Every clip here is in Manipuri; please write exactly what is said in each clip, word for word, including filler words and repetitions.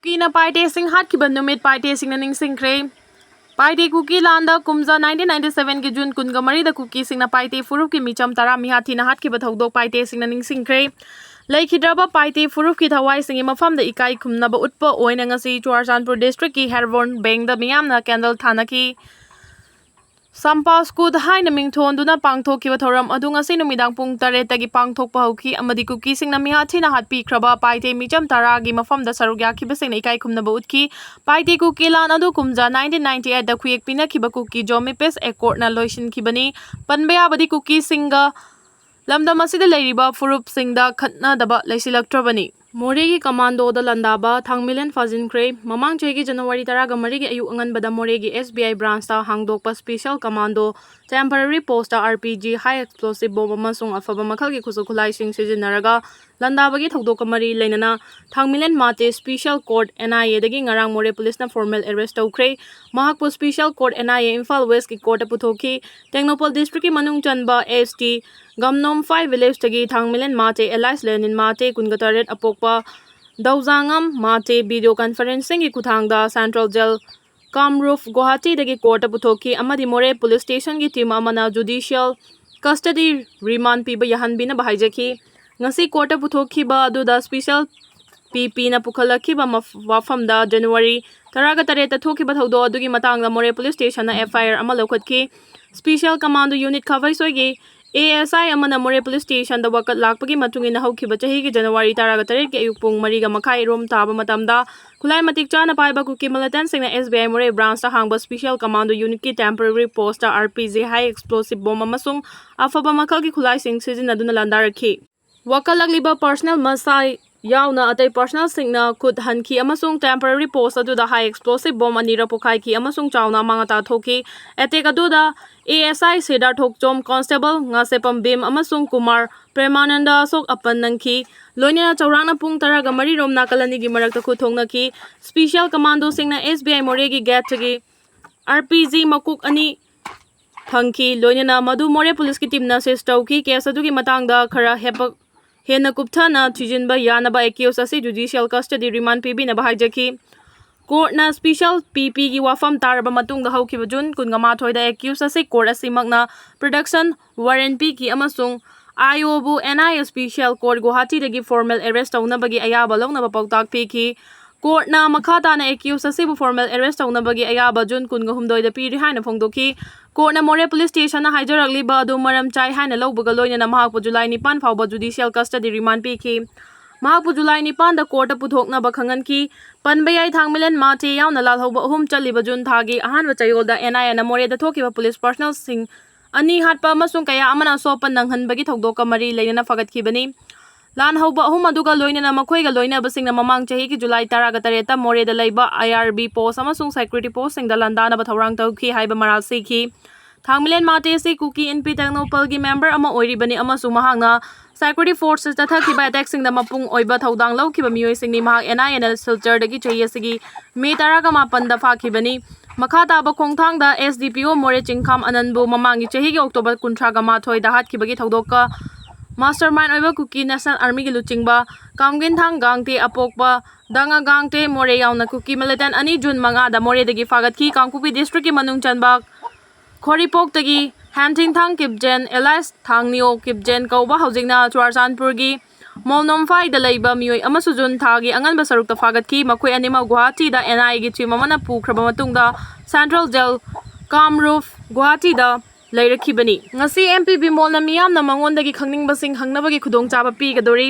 ꯀꯨꯀꯤꯅ ꯄꯥꯏꯇꯦꯁꯤꯡ ꯍꯥꯠꯈꯤꯕ ꯅꯨꯃꯤꯠ ꯄꯥꯏꯇꯦꯁꯤꯡꯅ ꯅꯤꯡꯁꯤꯡꯈ꯭ꯔꯦ꯫ ꯄꯥꯏꯇꯦ ꯀꯨꯀꯤ ꯂꯥꯟꯗ ꯀꯨꯝꯖꯥ nineteen ninety seven ꯒꯤ June ꯀꯨꯟꯒ ꯃꯔꯤꯗ ꯀꯨꯀꯤꯁꯤꯡꯅ ꯄꯥꯏꯇꯦ ꯐꯨꯔꯨꯞꯀꯤ ꯃꯤꯆꯝ ꯇꯔꯥ ꯃꯤꯍꯥꯠ ꯊꯤꯅ ꯍꯥꯠꯈꯤꯕ ꯊꯧꯗꯣꯛ ꯄꯥꯏꯇꯦꯁꯤꯡꯅ ꯅꯤꯡꯁꯤꯡꯈ꯭ꯔꯦ꯫ ꯂꯩꯈꯤꯗ꯭ꯔꯕ ꯄꯥꯏꯇꯦ ꯐꯨꯔꯨꯞꯀꯤ ꯊꯋꯥꯏꯁꯤꯡꯒꯤ ꯃꯐꯝꯗ ꯏꯀꯥꯏ ꯈꯨꯝꯅꯕ ꯎꯠꯄ ꯑꯣꯏꯅ ꯉꯁꯤ ꯆꯨꯔꯆꯥꯟꯄꯨꯔ district ꯀꯤ ꯍꯦꯔꯕꯣꯟ ꯕꯦꯡꯗ ꯃꯤꯌꯥꯝꯅ candle ꯊꯥꯅꯈꯤ꯫ ꯁꯝꯄꯥꯁꯀꯨꯠ ꯍꯥꯏꯅ ꯃꯤꯡꯊꯣꯟꯗꯨꯅ ꯄꯥꯡꯊꯣꯛꯈꯤꯕ ꯊꯧꯔꯝ ꯑꯗꯨ ꯉꯁꯤ ꯅꯨꯃꯤꯗꯥꯡ ꯄꯨꯡ ꯇꯔꯦꯠꯇꯒꯤ ꯄꯥꯡꯊꯣꯛꯄ ꯍꯧꯈꯤ ꯑꯃꯗꯤ ꯀꯨꯀꯤꯁꯤꯡꯅ ꯃꯤꯍꯥꯠ ꯊꯤꯅ ꯍꯥꯠꯄꯤꯈ꯭ꯔꯕ ꯄꯥꯏꯇꯦ ꯃꯤꯆꯝ ꯇꯔꯥꯒꯤ ꯃꯐꯝꯗ ꯁꯔꯨꯛ ꯌꯥꯈꯤꯕꯁꯤꯡꯅ ꯏꯀꯥꯏ ꯈꯨꯝꯅꯕ ꯎꯠꯈꯤ꯫ ꯄꯥꯏꯇꯦ ꯀꯨꯀꯤ ꯂꯥꯟ ꯑꯗꯨ ꯀꯨꯝꯖꯥ nineteen ninety eight ꯗ ꯈꯨꯌꯦꯛ ꯄꯤꯅꯈꯤꯕ ꯀꯨꯀꯤ ꯖꯣꯃꯤ ꯄꯤꯁ ꯑꯦꯀꯣꯔꯗꯅ ꯂꯣꯏꯁꯤꯟꯈꯤꯕꯅꯤ꯫ ꯄꯟꯕ ꯌꯥꯕꯗꯤ ꯀꯨꯀꯤꯁꯤꯡꯒ ꯂꯝꯗꯝ ꯑꯁꯤꯗ ꯂꯩꯔꯤꯕ ꯐꯨꯔꯨꯞꯁꯤꯡꯗ ꯈꯠꯅꯗꯕ ꯂꯩꯁꯤꯜꯂꯛꯇ꯭ꯔꯕꯅꯤ꯫ ꯃꯣꯔꯦꯒꯤ ꯀꯃꯥꯟꯗꯣꯗ ꯂꯥꯟꯗꯥꯕ ꯊꯥꯡꯃꯤꯂꯦꯟ ꯐꯥꯖꯤꯟꯈ꯭ꯔꯦ꯫ ꯃꯃꯥꯡ ꯆꯍꯤꯒꯤ ꯖꯅꯋꯥꯔꯤ ꯇꯔꯥꯒ ꯃꯔꯤꯒꯤ ꯑꯌꯨꯛ ꯑꯉꯟꯕꯗ ꯃꯣꯔꯦꯒꯤ S B I branch ꯇ ꯍꯥꯡꯗꯣꯛꯄ special commando temporary post ꯇ R P G, high explosive bomb ꯑꯃꯁꯨꯡ ꯑꯐꯕ ꯃꯈꯜꯒꯤ ꯈꯨꯠꯁꯨ ꯈꯨꯠꯂꯥꯏꯁꯤꯡ ꯁꯤꯖꯤꯟꯅꯔꯒ ꯂꯥꯟꯗꯥꯕꯒꯤ ꯊꯧꯗꯣꯛꯀ ꯃꯔꯤ ꯂꯩꯅꯅ ꯊꯥꯡꯃꯤꯂꯦꯟ Mate special court N I A ꯗꯒꯤ ꯉꯔꯥꯡ ꯃꯣꯔꯦ ꯄꯨꯂꯤꯁꯅ formal arrest ꯇꯧꯈ꯭ꯔꯦ꯫ ꯃꯍꯥꯛꯄꯨ special court N I A Imphal West ꯀꯤ court ꯇ ꯄꯨꯊꯣꯛꯈꯤ꯫ ꯇꯦꯡꯅꯧꯄꯜ district ꯀꯤ ꯃꯅꯨꯡ ꯆꯟꯕ S T ꯒꯝꯅꯣꯝꯐꯥꯏ village ꯇꯒꯤ ꯊꯥꯡꯃꯤꯂꯦꯟ ꯃꯥꯇꯦ alias ꯂꯦꯅꯤꯟ ꯃꯥꯇꯦ ꯀꯨꯟꯒ ꯇꯔꯦꯠ ꯑꯄꯣꯛꯄ ꯗꯧꯖꯥꯉꯝ ꯃꯥꯇꯦ video conferencing ꯒꯤ ꯈꯨꯊꯥꯡꯗ Central Jail ꯀꯥꯝꯔꯨꯞ ꯒꯨꯋꯥꯍꯥꯇꯤꯗꯒꯤ court ꯇ ꯄꯨꯊꯣꯛꯈꯤ ꯑꯃꯗꯤ ꯃꯣꯔꯦ police station ꯒꯤ team ꯑꯃꯅ judicial custody remand ꯄꯤꯕ ꯌꯥꯍꯟꯕꯤꯅꯕ ꯍꯥꯏꯖꯈꯤ꯫ ꯉꯁꯤ court ꯇ ꯄꯨꯊꯣꯛꯈꯤꯕ ꯑꯗꯨꯗ special P P ꯅ ꯄꯨꯈꯠꯂꯛꯈꯤꯕ ꯃꯐ-, ꯋꯥꯐꯝꯗ ꯖꯅꯋꯥꯔꯤ ꯇꯔꯥꯒ ꯇꯔꯦꯠꯇ ꯊꯣꯛꯈꯤꯕ ꯊꯧꯗꯣꯛ ꯑꯗꯨꯒꯤ ꯃꯇꯥꯡꯗ ꯃꯣꯔꯦ police station ꯅ F I R ꯑꯃ ꯂꯧꯈꯠꯈꯤ꯫ Special commando unit ꯈꯥꯕꯩꯁꯣꯏꯒꯤ A S I ꯑꯃꯅ ꯃꯣꯔꯦ police station ꯗ ꯋꯥꯀꯠ ꯂꯥꯛꯄꯒꯤ ꯃꯇꯨꯡ ꯏꯟꯅ ꯍꯧꯈꯤꯕ ꯆꯍꯤꯒꯤ ꯖꯅꯋꯥꯔꯤ ꯇꯔꯥꯒ ꯇꯔꯦꯠꯀꯤ ꯑꯌꯨꯛ ꯄꯨꯡ ꯃꯔꯤꯒ ꯃꯈꯥꯏ ꯔꯣꯝ ꯇꯥꯕ ꯃꯇꯝꯗ ꯈꯨꯠꯂꯥꯏ ꯃꯇꯤꯛ ꯆꯥꯅ ꯄꯥꯏꯕ ꯀꯨꯀꯤ militant ꯁꯤꯡꯅ S B I ꯃꯣꯔꯦ branch ꯇ ꯍꯥꯡꯕ special commando unit ꯀꯤ temporary post ꯇ R P G, high explosive bomb ꯑꯃꯁꯨꯡ ꯑꯐꯕ ꯃꯈꯜꯒꯤ ꯈꯨꯠꯂꯥꯏꯁꯤꯡ ꯁꯤꯖꯤꯟꯅꯗꯨꯅ ꯂꯥꯟꯗꯥꯔꯛꯈꯤ꯫ ꯋꯥꯀꯠꯂꯛꯂꯤꯕ personnel ꯃꯁꯥ ꯌꯥꯎꯅ ꯑꯇꯩ personnel ꯁꯤꯡꯅ ꯈꯨꯠ ꯍꯟꯈꯤ ꯑꯃꯁꯨꯡ temporary post ꯑꯗꯨꯗ high explosive bomb ꯑꯅꯤꯔꯛ ꯄꯣꯈꯥꯏꯈꯤ ꯑꯃꯁꯨꯡ ꯆꯥꯎꯅ ꯑꯃꯥꯡ ꯑꯇꯥ ꯊꯣꯛꯈꯤ꯫ Attack ꯑꯗꯨꯗ A S I ꯁꯤꯗꯥꯔ Thokchom, constable ꯉꯥꯁꯦꯄꯝ ꯚꯤꯝ ꯑꯃꯁꯨꯡ ꯀꯨꯃꯥꯔ ꯄ꯭ꯔꯦꯃꯥꯅꯟꯗ ꯑꯁꯣꯛ ꯑꯄꯟ ꯅꯪꯈꯤ꯫ ꯂꯣꯏꯅꯅ ꯆꯥꯎꯔꯥꯛꯅ ꯄꯨꯡ ꯇꯔꯥꯒ ꯃꯔꯤ ꯔꯣꯝ ꯅꯥꯀꯜ ꯑꯅꯤꯒꯤ ꯃꯔꯛꯇ ꯈꯨꯠ ꯊꯣꯛꯅꯈꯤ꯫ Special commando ꯁꯤꯡꯅ S B I ꯃꯣꯔꯦꯒꯤ gate ꯇꯒꯤ R P G ꯃꯀꯣꯛ ꯑꯅꯤ ꯐꯪꯈꯤ, ꯂꯣꯏꯅꯅ ꯃꯗꯨ ꯃꯣꯔꯦ police ꯀꯤ team ꯅ seize ꯇꯧꯈꯤ꯫ Case ꯑꯗꯨꯒꯤ ꯃꯇꯥꯡꯗ ꯈꯔ ꯍꯦꯞꯄ-, ꯍꯦꯟꯅ ꯀꯨꯞꯊꯅ ꯊꯤꯖꯤꯟꯕ ꯌꯥꯅꯕ accused ꯑꯁꯤ judicial custody remand ꯄꯤꯕꯤꯅꯕ ꯍꯥꯏꯖꯈꯤ꯫ Courtꯅ special P Pꯒꯤ ꯋꯥꯐꯝ ꯇꯥꯔꯕ ꯃꯇꯨꯡꯗ ꯍꯧꯈꯤꯕ June ꯀꯨꯟꯃꯥꯊꯣꯏꯗ accused ꯑꯁꯤ court ꯑꯁꯤꯃꯛꯅ production warrant ꯄꯤꯈꯤ ꯑꯃꯁꯨꯡ ꯑꯥꯏ ꯑꯣꯕꯨ N I A special court ꯒꯨꯋꯥꯍꯥꯇꯤꯗꯒꯤ formal arrest ꯇꯧꯅꯕꯒꯤ ꯑꯌꯥꯕ ꯂꯧꯅꯕ ꯄꯥꯎꯇꯥꯛ ꯄꯤꯈꯤ꯫ Courtꯅ ꯃꯈꯥ ꯇꯥꯅ accused ꯑꯁꯤꯕꯨ formal arrest ꯇꯧꯅꯕꯒꯤ ꯑꯌꯥꯕ June ꯀꯨꯟꯒ ꯍꯨꯝꯗꯣꯏꯗ ꯄꯤꯔꯤ ꯍꯥꯏꯅ ꯐꯣꯡꯗꯣꯛꯈꯤ꯫ Courtꯅ ꯃꯣꯔꯦ police stationꯅ ꯍꯥꯏꯖꯔꯛꯂꯤꯕ ꯑꯗꯨ ꯃꯔꯝ ꯆꯥꯏ ꯍꯥꯏꯅ ꯂꯧꯕꯒ ꯂꯣꯏꯅꯅ ꯃꯍꯥꯛꯄꯨ July ꯅꯤꯄꯥꯟ ꯐꯥꯎꯕ judicial custody remand ꯄꯤꯈꯤ꯫ ꯃꯍꯥꯛꯄꯨ July ꯅꯤꯄꯥꯟꯗ courtꯇ ꯄꯨꯊꯣꯛꯅꯕ ꯈꯪꯍꯟꯈꯤ꯫ ꯄꯟꯕ ꯌꯥꯏ, ꯊꯥꯡꯃꯩꯂꯦꯟ ꯃꯥꯇꯦ ꯌꯥꯎꯅ ꯂꯥꯜꯍꯧꯕ ꯑꯍꯨꯝ ꯆꯠꯂꯤꯕ June ꯊꯥꯒꯤ ꯑꯍꯥꯟꯕ ꯆꯌꯣꯜꯗ N I Aꯅ ꯃꯣꯔꯦꯗ ꯊꯣꯛꯈꯤꯕ police personnelꯁꯤꯡ ꯑꯅꯤ ꯍꯥꯠꯄ ꯑꯃꯁꯨꯡ ꯀꯌꯥ ꯑꯃꯅ ꯑꯁꯣꯛ ꯑꯄꯟ ꯅꯪꯍꯟꯕꯒꯤ ꯊꯧꯗꯣꯛꯀ ꯃꯔꯤ ꯂꯩꯅꯅ ꯐꯥꯒꯠꯈꯤꯕꯅꯤ꯫ ꯂꯥꯟꯍꯧꯕ ꯑꯍꯨꯝ ꯑꯗꯨꯒ ꯂꯣꯏꯅꯅ ꯃꯈꯣꯏꯒ ꯂꯣꯏꯅꯕꯁꯤꯡꯅ ꯃꯃꯥꯡ ꯆꯍꯤꯒꯤ July ꯇꯔꯥꯒ ꯇꯔꯦꯠꯇ ꯃꯣꯔꯦꯗ ꯂꯩꯕ I R B post ꯑꯃꯁꯨꯡ security postꯁꯤꯡꯗ ꯂꯥꯟꯗꯥꯅꯕ ꯊꯧꯔꯥꯡ ꯇꯧꯈꯤ ꯍꯥꯏꯕ ꯃꯔꯥꯜ ꯁꯤꯈꯤ꯫ ꯊꯥꯡꯃꯩꯂꯦꯟ ꯃꯥꯇꯦ ꯑꯁꯤ ꯀꯨꯀꯤ ꯏꯟꯄꯤ ꯇꯦꯡꯅꯧꯄꯜꯒꯤ member ꯑꯃ ꯑꯣꯏꯔꯤꯕꯅꯤ ꯑꯃꯁꯨꯡ ꯃꯍꯥꯛꯅ security forceꯇ ꯆꯠꯊꯈꯤꯕ attackꯁꯤꯡꯗ ꯃꯄꯨꯡ ꯑꯣꯏꯕ ꯊꯧꯗꯥꯡ ꯂꯧꯈꯤꯕ ꯃꯤꯑꯣꯏꯁꯤꯡꯅꯤ꯫ ꯃꯍꯥꯛ N I Aꯅ ꯁꯤꯜꯆꯔꯗꯒꯤ ꯆꯍꯤ ꯑꯁꯤꯒꯤ May ꯇꯔꯥꯒ ꯃꯥꯄꯟꯗ ꯐꯥꯈꯤꯕꯅꯤ꯫ ꯃꯈꯥ ꯇꯥꯕ ꯈꯣꯡꯊꯥꯡꯗ S D P O ꯃꯣꯔꯦ ꯆꯤꯡꯈꯥꯝ ꯑꯅꯟꯕꯨ ꯃꯃꯥꯡꯒꯤ ꯆꯍꯤꯒꯤ October ꯀꯨꯟꯊ꯭ꯔꯥꯒ ꯃꯥꯊꯣꯏꯗ ꯍꯥꯠꯈꯤꯕꯒꯤ ꯊꯧꯗꯣꯛꯀ mastermind ꯑꯣꯏꯕ ꯀꯨꯀꯤ National Armyꯒꯤ ꯂꯨꯆꯤꯡꯕ ꯀꯥꯝꯒꯤꯟꯊꯥꯡ ꯒꯥꯡꯇꯦ, ꯑꯄꯣꯛꯄ ꯗꯥꯉꯥ ꯒꯥꯡꯇꯦ, ꯃꯣꯔꯦ ꯌꯥꯎꯅ ꯀꯨꯀꯤ militant ꯑꯅꯤ June ꯃꯉꯥꯗ ꯃꯣꯔꯦꯗꯒꯤ ꯐꯥꯒꯠꯈꯤ꯫ ꯀꯥꯡꯄꯣꯛꯄꯤ districtꯀꯤ ꯃꯅꯨꯡ ꯆꯟꯕ ꯈꯣꯔꯤꯄꯣꯛꯇꯒꯤ ꯍꯦꯟꯊꯤꯡꯊꯥꯡ ꯀꯤꯞꯖꯦꯟ alias ꯊꯥꯡꯅꯤꯌꯣ ꯀꯤꯞꯖꯦꯟ ꯀꯧꯕ ꯍꯧꯖꯤꯛꯅ ꯆꯨꯔꯆꯥꯟꯄꯨꯔꯒꯤ ꯃꯣꯜꯅꯣꯝꯐꯥꯏꯗ ꯂꯩꯕ ꯃꯤꯑꯣꯏ ꯑꯃꯁꯨ June ꯊꯥꯒꯤ ꯑꯉꯟꯕ ꯁꯔꯨꯛꯇ ꯐꯥꯒꯠꯈꯤ꯫ ꯃꯈꯣꯏ ꯑꯅꯤꯃꯛ ꯒꯨꯋꯥꯍꯥꯇꯤꯗ N I Aꯒꯤ team ꯑꯃꯅ ꯄꯨꯈ꯭ꯔꯕ ꯃꯇꯨꯡꯗ Central Jail ꯀꯥꯝꯔꯨꯞ ꯒꯨꯋꯥꯍꯥꯇꯤꯗ ꯂꯩꯔꯛꯈꯤꯕꯅꯤ꯫ ꯉꯁꯤ M P ꯕꯤꯃꯣꯜꯅ ꯃꯤꯌꯥꯝꯅ ꯃꯉꯣꯟꯗꯒꯤ ꯈꯪꯅꯤꯡꯕꯁꯤꯡ ꯍꯪꯅꯕꯒꯤ ꯈꯨꯗꯣꯡꯆꯥꯕ ꯄꯤꯒꯗꯧꯔꯤ꯫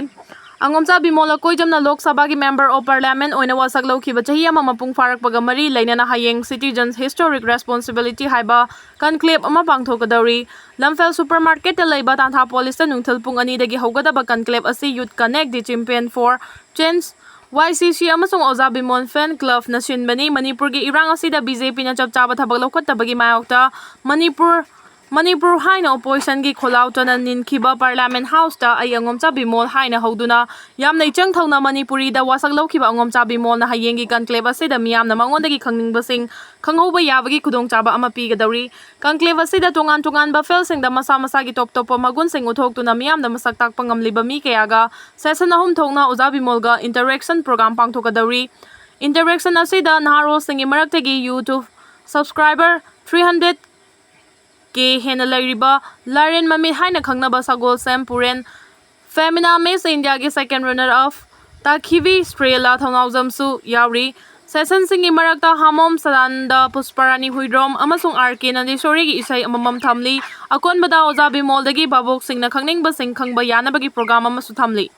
ꯑꯉꯣꯝꯆꯥ ꯕꯤꯃꯣꯜ ꯑꯀꯣꯏꯖꯝꯅ ꯂꯣꯛ ꯁꯚꯥꯒꯤ member of parliament ꯑꯣꯏꯅ ꯋꯥꯁꯛ ꯂꯧꯈꯤꯕ ꯆꯍꯤ ꯑꯃ ꯃꯄꯨꯡ ꯐꯥꯔꯛꯄꯒ ꯃꯔꯤ ꯂꯩꯅꯅ ꯍꯌꯦꯡ Citizens Historic Responsibility ꯍꯥꯏꯕ conclave ꯑꯃ ꯄꯥꯡꯊꯣꯛꯀꯗꯧꯔꯤ꯫ ꯂꯝꯐꯦꯜ supermarketꯇ ꯂꯩꯕ ꯇꯥꯟꯊꯥ policeꯇ ꯅꯨꯡꯊꯤꯜ ꯄꯨꯡ ꯑꯅꯤꯗꯒꯤ ꯍꯧꯒꯗꯕ conclave ꯑꯁꯤ Youth Connect, The Champion for Change, Y C C ꯑꯃꯁꯨꯡ ꯑꯣꯖꯥ ꯕꯤꯃꯣꯜ fan clubꯅ ꯁꯤꯟꯕꯅꯤ꯫ ꯃꯅꯤꯄꯨꯔꯒꯤ ꯏꯔꯥꯡ ꯑꯁꯤꯗ B J Pꯅ ꯆꯞ ꯆꯥꯕ ꯊꯕꯛ ꯂꯧꯈꯠꯇꯕꯒꯤ ꯃꯥꯌꯣꯛꯇ ꯃꯅꯤꯄꯨꯔ ꯃꯅꯤꯄꯨꯔ ꯍꯥꯏꯅ oppositionꯒꯤ ꯈꯣꯜꯂꯥꯎ ꯆꯅꯟ ꯅꯤꯟꯈꯤꯕ Parliament Houseꯇ ꯑꯩ ꯑꯉꯣꯝꯆꯥ ꯕꯤꯃꯣꯜ ꯍꯥꯏꯅ ꯍꯧꯗꯨꯅ ꯌꯥꯝꯅ ꯏꯆꯪ ꯊꯧꯅ ꯃꯅꯤꯄꯨꯔꯤꯗ ꯋꯥꯁꯛ ꯂꯧꯈꯤꯕ ꯑꯉꯣꯝꯆꯥ ꯕꯤꯃꯣꯜꯅ ꯍꯌꯦꯡꯒꯤ conclave ꯑꯁꯤꯗ ꯃꯤꯌꯥꯝꯅ ꯃꯉꯣꯟꯗꯒꯤ ꯈꯪꯅꯤꯡꯕꯁꯤꯡ ꯈꯪꯍꯧꯕ ꯌꯥꯕꯒꯤ ꯈꯨꯗꯣꯡꯆꯥꯕ ꯑꯃ ꯄꯤꯒꯗꯧꯔꯤ꯫ Conclave ꯑꯁꯤꯗ ꯇꯣꯉꯥꯟ ꯇꯣꯉꯥꯟꯕ fieldꯁꯤꯡꯗ ꯃꯁꯥ ꯃꯁꯥꯒꯤ ꯇꯣꯞ ꯇꯣꯞꯄ ꯃꯒꯨꯟꯁꯤꯡ ꯎꯠꯊꯣꯛꯇꯨꯅ ꯃꯤꯌꯥꯝꯗ ꯃꯁꯛ ꯇꯥꯛꯄ ꯉꯝꯂꯤꯕ ꯃꯤ ꯀꯌꯥꯒ session ꯑꯍꯨꯝ ꯊꯣꯛꯅ ꯑꯣꯖꯥ ꯕꯤꯃꯣꯜꯒ interaction program ꯄꯥꯡꯊꯣꯛꯀꯗꯧꯔꯤ꯫ Interaction ꯑꯁꯤꯗ ꯅꯍꯥꯔꯣꯜꯁꯤꯡꯒꯤ ꯃꯔꯛꯇꯒꯤ YouTube subscriber three hundred K ꯍꯦꯟꯅ ꯂꯩꯔꯤꯕ ꯂꯥꯏꯔꯦꯟ ꯃꯃꯤꯠ ꯍꯥꯏꯅ ꯈꯪꯅꯕ ꯁꯒꯣꯜꯁꯦꯝ ꯄꯨꯔꯦꯟ, Femina Miss Indiaꯒꯤ second runner up ꯇꯥꯈꯤꯕꯤ ꯁ꯭ꯔꯦꯂꯥ ꯊꯧꯅꯥꯎꯖꯝꯁꯨ ꯌꯥꯎꯔꯤ꯫ Sessionꯁꯤꯡꯒꯤ ꯃꯔꯛꯇ ꯍꯥꯃꯣꯝ ꯁꯗꯥꯅꯟꯗ, ꯄꯨꯁꯄꯥꯔꯥꯅꯤ ꯍꯨꯏꯗ꯭ꯔꯣꯝ ꯑꯃꯁꯨꯡ R K ꯅꯟꯗꯤꯁꯣꯔꯤꯒꯤ ꯏꯁꯩ ꯑꯃꯃꯝ ꯊꯝꯂꯤ꯫ ꯑꯀꯣꯟꯕꯗ ꯑꯣꯖꯥ ꯕꯤꯃꯣꯜꯗꯒꯤ ꯚꯥꯕꯣꯛꯁꯤꯡꯅ ꯈꯪꯅꯤꯡꯕꯁꯤꯡ ꯈꯪꯕ ꯌꯥꯅꯕꯒꯤ program ꯑꯃꯁꯨ ꯊꯝꯂꯤ꯫